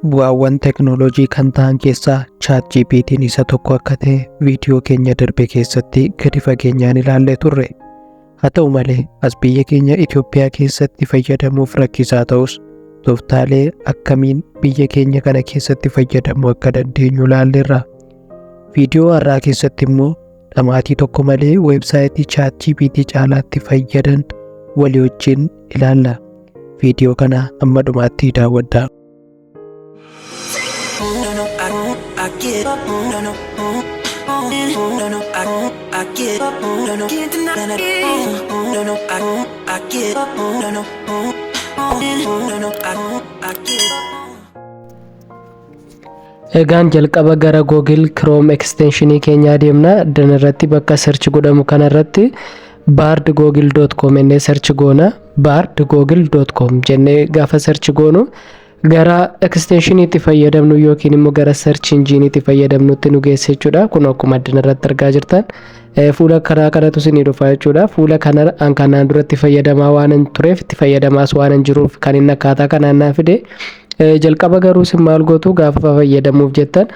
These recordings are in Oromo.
Bu'aawwan teknooloojii kan ta'an keessaa ChatGPT'n isa tokko akka ta'e viidiyoo keenya darbe keessatti gadi fageenyaan ilaallee turre. Haa ta'u malee, as biyya keenya Itoophiyaa keessatti fayyadamuuf rakkisaa ta'us, tooftaalee akkamiin biyya keenya kana keessatti fayyadamuu akka dandeenyu ilaalleerra. Viidiyoo har'aa keessatti immoo dhamaatii tokko malee weebsaayitii ChatGPT caalaatti fayyadan walii wajjin ilaalla. Viidiyoo kana amma dhumaatti daawwadhaa. No, no, I get up, no, no, no, no, I get up, no, no, can't deny it. No, no, I get up, no, no, no, no, I get up. Egaan jalqaba gara Google Chrome extensionii keenyaa deemna. Iddoo irratti bakka search godhamu kanarratti bard.google.com jennee search goona. bard.google.com jennee gaafa search goonu gara extensioniitti fayyadamnu yookiin immoo gara search engine'itti fayyadamnutti nu geessa jechuudha. Kun akkuma addana irratti argaa jirtan fuula karaa kanatu isinii dhufa jechuudha. Fuula kana an kanaan duratti fayyadamaa waan hin tureef, itti fayyadamaas waan hin jiruuf kan inni akkaataa kanaan naa fide. Jalqaba garuu isin maal gootu? Gaafa fayyadamuuf jettan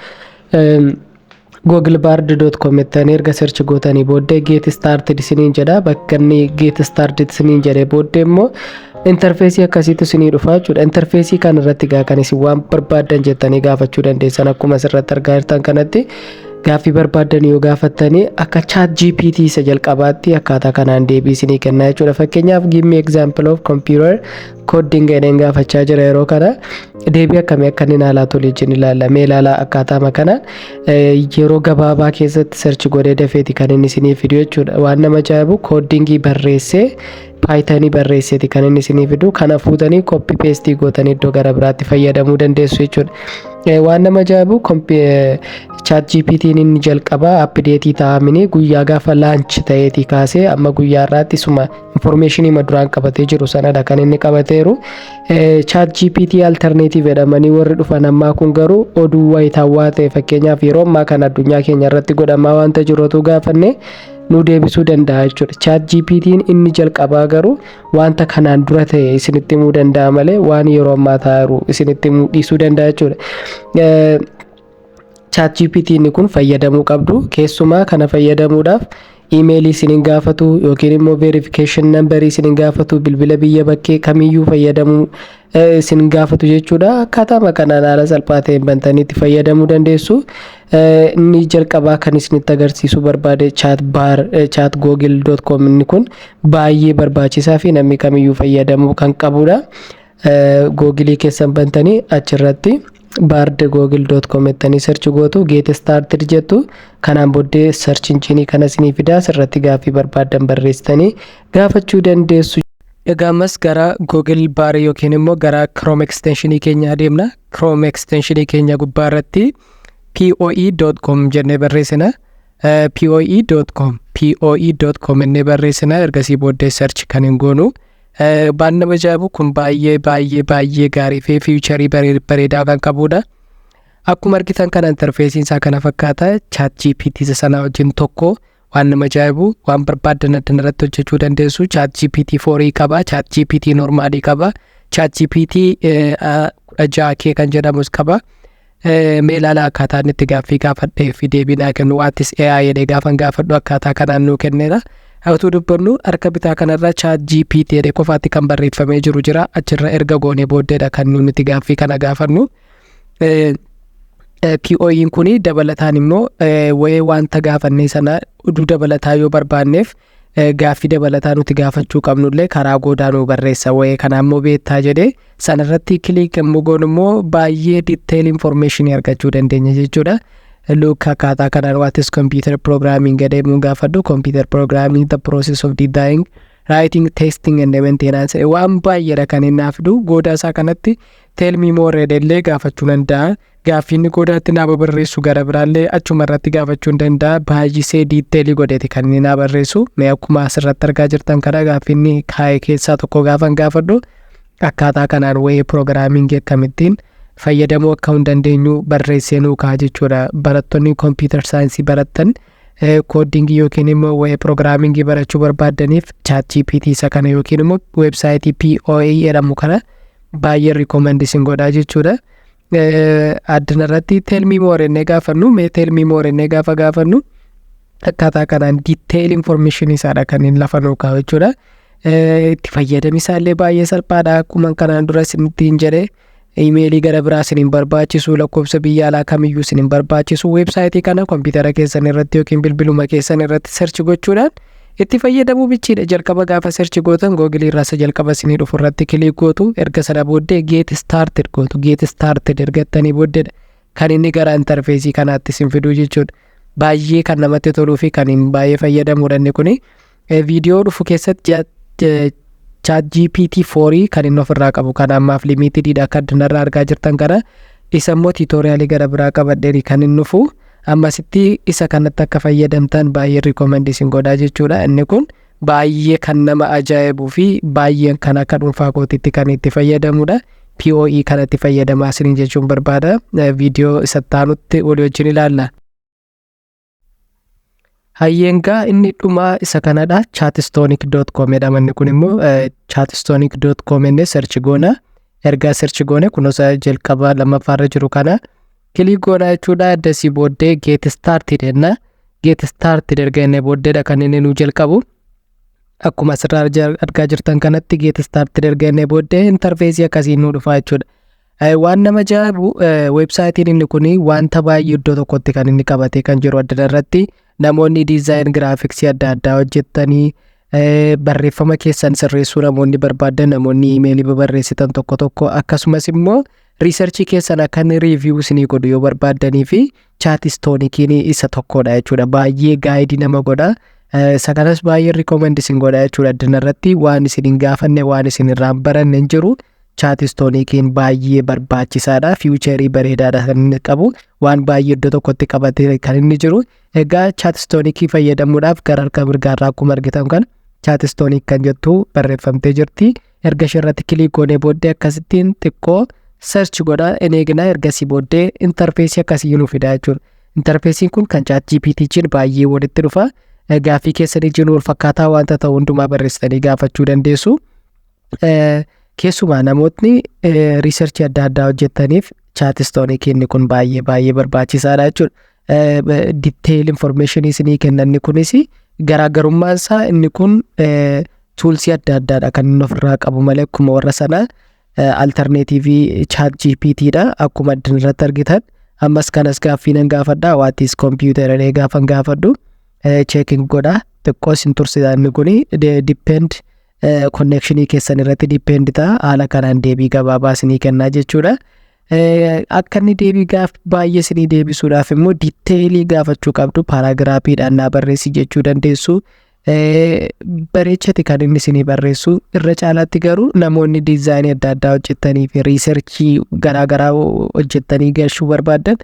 googlebard.com jettanii erga search gootanii booddee "Get started" isiniin jedha. Bakka inni "Get started" isiniin jedhee booddee immoo interfaceii akkasiitu isinii dhufa jechuudha. Interfaceii kana irratti gaa kan isin waan barbaaddan jettanii gaafachuu dandeessan. Akkuma asirratti argaa jirtan kanatti gaaffii barbaaddan yoo gaafattanii akka ChatGPT isa jalqabaatti akkaataa kanaan deebii isinii kennaa jechuudha. Fakkeenyaaf, "Give me example of computer coding" jedheen gaafachaa jira. Yeroo kana deebii akkamii akka inni naa laatu wajjin ilaalla. Mee ilaalaa, akkaataama kanaan yeroo gabaabaa keessatti search godhee dafeeti kan inni isinii fidu jechuudha. Waan nama ajaa'ibu, codingii barreessee, Pythonii barreesseeti kan inni isinii fidu. Kana fuutanii copy pasteii gootanii iddoo gara biraatti fayyadamuu dandeessu jechuudha. Waan nama ajaa'ibu, ChatGPT'n inni jalqabaa updateii ta'amini guyyaa gaafa launch ta'eetii kaasee amma guyyaa irraatti suma informationii duraan qabatee jiru sanadha kan inni qabateeru. ChatGPT alternative jedhamanii warri dhufan ammaa kun garuu oduu wayitaawwaa ta'e, fakkeenyaaf yeroo ammaa kana addunyaa keenya irratti godhamaa waanta jirutu gaafanne nu deebisuu danda'a jechuudha. ChatGPT'n inni jalqabaa garuu wanta kanaan dura ta'e isinitti himuu danda'a malee waan yeroo ammaa ta'aa jiru isinitti himuu dhiisuu danda'a jechuudha. ChatGPT inni kun fayyadamuu qabdu. Keessumaa kana fayyadamuudhaaf emailii isinin gaafatu yookiin immoo verification numberii isinin gaafatu, bilbila biyya bakkee kamiyyuu fayyadamuu isin gaafatu jechuudha. Akkaataama kanaan haala salphaa ta'een bantanii itti fayyadamuu dandeessu. Inni jalqabaa kan isinitti agarsiisuu barbaade chat bar chat google.com inni kun baay'ee barbaachisaa fi namni kamiyyuu fayyadamuu kan qabudha. Googilii keessan bantanii achirratti bard google.com jettanii search gootu, "Get started" jettu. Kanaan booddee search engineii kana isinii fidaa, asirratti gaaffii barbaaddan barreessitanii gaafachuu dandeessu. Egaa ammas gara Google Bar yookiin immoo gara Chrome extensionii keenya adeemna. Chrome extensionii keenya gubbaa irratti poe.com jennee barreessina. poe.com, poe.com jennee barreessina. Ergasii booddee search kan hin goonu. Waan nama ajaa'ibu, kun baay'ee baay'ee baay'ee gaarii fi featureii bareedaa kan qabudha. Akkuma argitan kana interfaceiin isaa kana fakkaata. ChatGPT isa sanaa wajjin tokko. Waan nama ajaa'ibu, waan barbaaddan addan irratti hojjechuu dandeessu. ChatGPT 4 qaba, ChatGPT normalii qaba, ChatGPT 16K kan jedhamus qaba. Mee ilaala, akkaataa inni itti gaaffii gaafadhee fi deebii naa kennu. "What is AI?" jedhee gaafan gaafadhu akkaataa kanaan nuu kenneera. Utuu dubbannu harka bitaa kanarra ChatGPT jedhee qofaatti kan barreeffamee jiru jira. Achirra erga goonee booddeedha kan nuti gaaffii kana gaafannu. POE'n kun dabalataan immoo wayii wanta gaafannee sana oduu dabalataa yoo barbaanneef, gaaffii dabalataa nuti gaafachuu qabnullee karaa goodaa nuu barreessa. Wayii kana immoo beektaa jedhee sanarratti click yommuu goonu immoo baay'ee detail informationii argachuu dandeenya jechuudha. Look, akkaataa kanaan "What is computer programming?" jedhee immoo gaafadhu, "Computer programming, the process of designing, writing, testing and maintenance." Waan baay'eedha kan inni naaf fidu. Goodaa isaa kanatti "Tell me more" jedhee gaafachuu danda'a. Gaaffiin goodaatti naa barreessu gara biraallee achuma irratti gaafachuu danda'a. Baay'isee detailii godheeti kan inni naa barreessu. Mee akkuma asirratti argaa jirtan kana gaaffiin kaa'e keessaa tokko gaafan gaafadhu akkaataa kanaan wayii programmingii akkamittiin fayyadamuu akka hin dandeenyu barreessee nuu ka'a jechuudha. Barattoonni computer scienceii barattan, codingii yookiin immoo wayii programmingii barachuu barbaaddaniif ChatGPT isa kana yookiin immoo websiteii POE jedhamu kana baay'ee recommend isin godhaa jechuudha. Addana irratti "Tell me more" jennee gaafannu, mee "Tell me more" jennee gaafa gaafannu akkaataa kanaan detail information isaadha kan inni lafa nuu kaa'u jechuudha. Itti fayyadami isaallee baay'ee salphaadha. Akkuma kanaan dura isinitti hin jedhe, imeelii gara biraa isin hin barbaachisu, lakkoofsa biyya alaa kamiyyuu isin hin barbaachisu. Weebsaayitii kana kompiitara keessan irratti yookiin bilbiluma keessan irratti search gochuudhaan itti fayyadamuu bichiidha. Jalqaba gaafa search gootan Googilii irraa isa jalqaba isinii dhufu irratti click gootu. Erga sana booddee "Get started" gootu. "Get started" ergattanii booddeedha kan inni gara interfaceii kanaatti isin fiduu jechuudha. Baay'ee kan namatti toluu fi kan hin baay'ee fayyadamuudha inni kuni. Viidiyoo dhufu keessatti ChatGPT 4 kan inni ofirraa qabu kan ammaaf limitediidha akka addunyaarraa argaa jirtan kana, isa immoo tutorialii gara biraa qabadheeri kan inni dhufu. Ammasitti isa kanatti akka fayyadamtan baay'ee recommend isin godhaa jechuudha. Inni kun baay'ee kan nama ajaa'ibuu fi baay'ee kan akka dhuunfaa kootitti kan itti fayyadamudha. POE kanatti fayyadamaa isiniin jechuun barbaada. Viidiyoo isa taanutti walii wajjin ilaalla. Hayyeengaa, inni dhumaa isa kanadha. Chatstonic.com jedhama. Inni kun immoo chatstonic.com jennee search goona. Ergaa search goone kunuunsa jalqaba lammaffaarra jiru kana click goona jechuudha. Addasii booddee "Get started" jenna. "Get started" erga jennee booddeedha kan inni nu jalqabu. Akkuma asirraa argaa jirtan kanatti "Get started" erga jennee booddee interfaceii akkasiin nu dhufa jechuudha. Waan nama ajaa'ibu, weebsaayitiin inni kun wanta baay'ee iddoo tokkotti kan inni qabatee kan jiru. Adda irratti namoonni design graphicsii adda addaa hojjettanii, barreeffama keessan sirreessuu namoonni barbaadan, namoonni iimeelii babarreessitan tokko tokko, akkasumas immoo researchii keessan akka inni review isinii godhu yoo barbaaddanii fi Chatstoniciin isa tokkodha jechuudha. Baay'ee guideii nama godha. Isa kanas baay'ee recommend isin godha jechuudha. Addana irratti waan isin hin gaafanne, waan isin irraa hin baranne hin jiru. Chatstoniciin baay'ee barbaachisaadha. Featureii bareedaadha kan inni qabu. Waan baay'ee iddoo tokkotti qabatee kan inni jiru. Egaa Chatstonicii fayyadamuudhaaf gara harka mirgaarraa akkuma argitan kana "Chatstonic" kan jettu barreeffamtee jirti. Erga ishee irratti click goonee booddee akkasittiin xiqqoo search godha in eegna. Ergasii booddee interfaceii akkasii nu fida jechuudha. Interfaceiin kun kan ChatGPT baay'ee walitti dhufa. Gaaffii keessanii wajjin wal fakkaataa wanta ta'u hundumaa barreessitanii gaafachuu dandeessu. Keessumaa namootni researchii adda addaa hojjetaniif Chatstonic inni kun baay'ee baay'ee barbaachisaadha jechuudha. Detail informationii isinii kenna. Inni kunis garaagarummaan isaa inni kun toolsii adda addaadha kan inni ofirraa qabu malee akkuma warra sanaa alternativeii ChatGPT dha akkuma addana irratti argitan. Ammas kanas gaaffii nan gaafadha. "What is computer" jedhee gaafan gaafadhu checking godha. Xiqqoo isin tursisa. Inni kuni depend connectionii keessan irratti depend ta'a. Haala kanaan deebii gabaabaa isinii kennaa jechuudha. Akka inni deebii gaaf baay'ee isinii deebisuudhaaf immoo detailii gaafachuu qabdu. Paragraphiidhaan naa barreessi jechuu dandeessu. Bareechati kan inni isinii barreessu. Irra caalaatti garuu namoonni designii adda addaa hojjetanii fi researchii garaagaraa hojjetanii galchuu barbaadan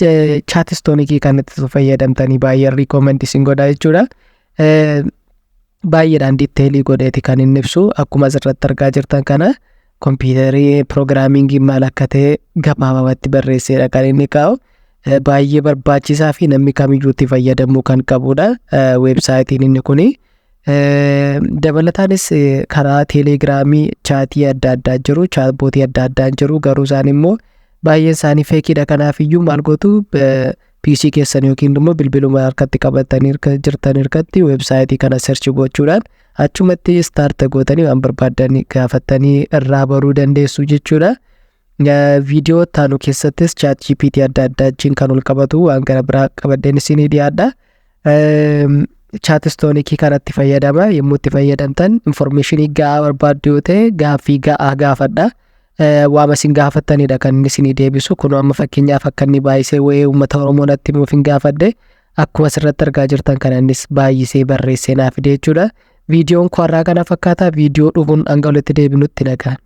Chatstonicii kan itti fayyadamtanii baay'ee recommend isin godha jechuudha. Baay'eedhaan detailii godheeti kan inni ibsu. Akkuma asirratti argaa jirtan kana kompiitarii programmingii maal akka ta'e gabaabamatti barreesseedha kan inni kaa'u. Baay'ee barbaachisaa fi namni kamiyyuu itti fayyadamuu kan qabudha weebsaayitiin inni kuni. Dabalataanis karaa Teelegiraamii chatii adda addaa jiru, chatbotii adda addaa jiru, garuu isaan immoo baay'een isaanii fakeiidha. Kanaaf iyyuu maal gootu? PC keessan yookiin immoo bilbiluma harkatti qabatanii jirtan harkatti weebsaayitii kana search gochuudhaan achumatti start gootanii waan barbaadan gaafatanii irraa baruu dandeessu jechuudha. Viidiyoo taanu keessattis ChatGPT adda addaa wajjin kan ol qabatu waan gara biraa qabadheen isinii dhiyaadha. Chatstonicii kanatti fayyadama. Yommuu itti fayyadamtan informationii ga'aa barbaaddu yoo ta'e gaaffii ga'aa gaafadha. Waama isin gaafattanidha kan inni isinii deebisu. Kun amma fakkeenyaaf akka inni baay'isee wa'ee uummata Oromoo natti himuuf hin gaafadhe. Akkuma asirratti argaa jirtan kana innis baay'isee barreessee naaf fide jechuudha. Viidiyoon koo har'aa kana fakkaata. Viidiyoo dhufuun hanga walitti deebinutti nagaan.